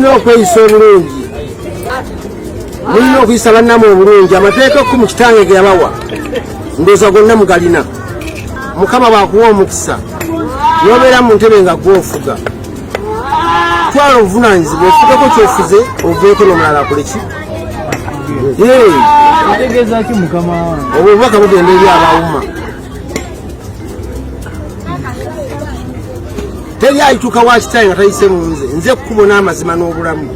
Mulina okweyisa obulungi, mulina okuyisa bannamwe obulungi. Amateeka ekkumu kitange ge yabawa ndowooza gonna mugalina. Mukama bw'akuwa omukisa n'obeera mu ntebe nga gwofuga, twala obuvunanyizibwa ofugeko kyofuze, oveeko n'omulala akole ki. Otegeeza ki mukama wange? Obwo obubaka bugenda eri abawuma. Teri alituuka wa kitaye nga tayise mu nze. Nze kkubo n'amazima n'obulamu.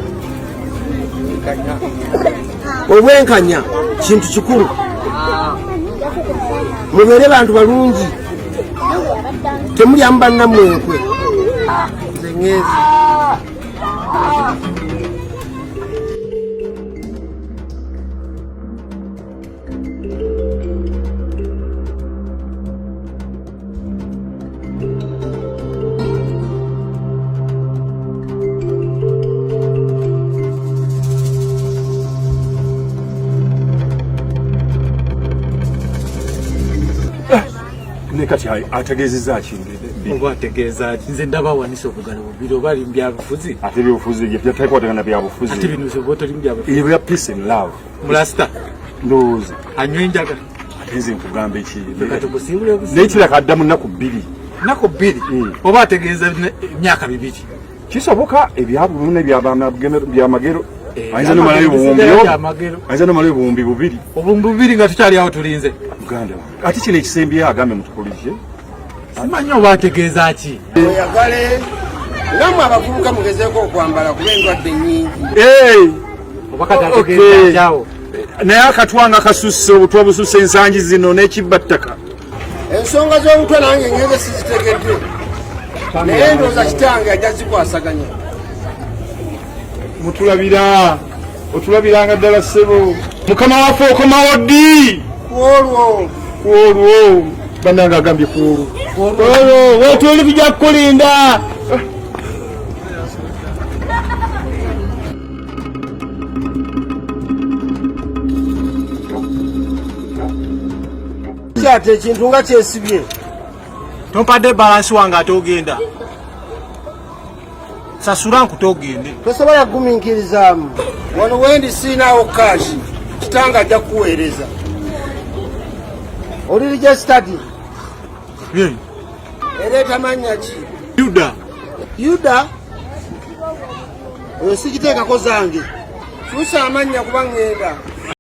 Obwenkanya kintu kikulu. Mubeere bantu balungi, temulyamu bannammwe enkwe. Nze ŋŋenze. Ne kati ategeezezza ki? Oba ategeeza ki? Nze ndaba awanise obugalo bubiri, oba ali mu byabufuzi. Ate byobufuzi byatekwatagana byabufuzi. Ate bino oba toli mu byabufuzi. Ebyo bya peace and love. Mulasita. Ndowooza. Anywa enjaga. Ate nze nkugamba eki. Kati ogusiibula obusiibula. Naye kiraka adda mu nnaku 2. Nnaku 2? Oba ategeeza emyaka 2. Kisoboka ebyabuluna byamagero. Ayinza nomalayo obuwumbi ayinza nomalayo obuwumbi 2. Obuwumbi 2 nga tukyali awo tulinze. Muganda wange. Ate kino ekisembyeyo agambe mutukulije. Simanyi oba ategeeza ki. Oyagale namwe abavubuka mugezeeko okwambala kuba endwadde nnyingi. Oba kati ategeeza ki awo? Naye akatwa nga kasusse, obutwa bususse ensangi zino n'ekibba ttaka. Ensonga z'obutwa nange ngenze sizitegedde, naye ndowooza kitange ajja zikwasaganya. Mutulabira, otulabiranga ddala ssebo. Mukama waffe okomawo ddi? Kwolwo. Kwolwo. Bannange agambye kwolwo. Kwolwo wetuli tujja kukulinda. Kyate ekintu nga kyesibye. Tompadde balansi wange ate ogenda. Sasula nkute ogende. Tosobola kugumiikirizaamu. Wano wendi siinaawo kaashi, kitange ajja kukuweereza. Oli registered? Ereeta mannya ki? Yuda. Yuda? Oyo sigiteekako zange. Kyusa amannya kuba ŋŋenda.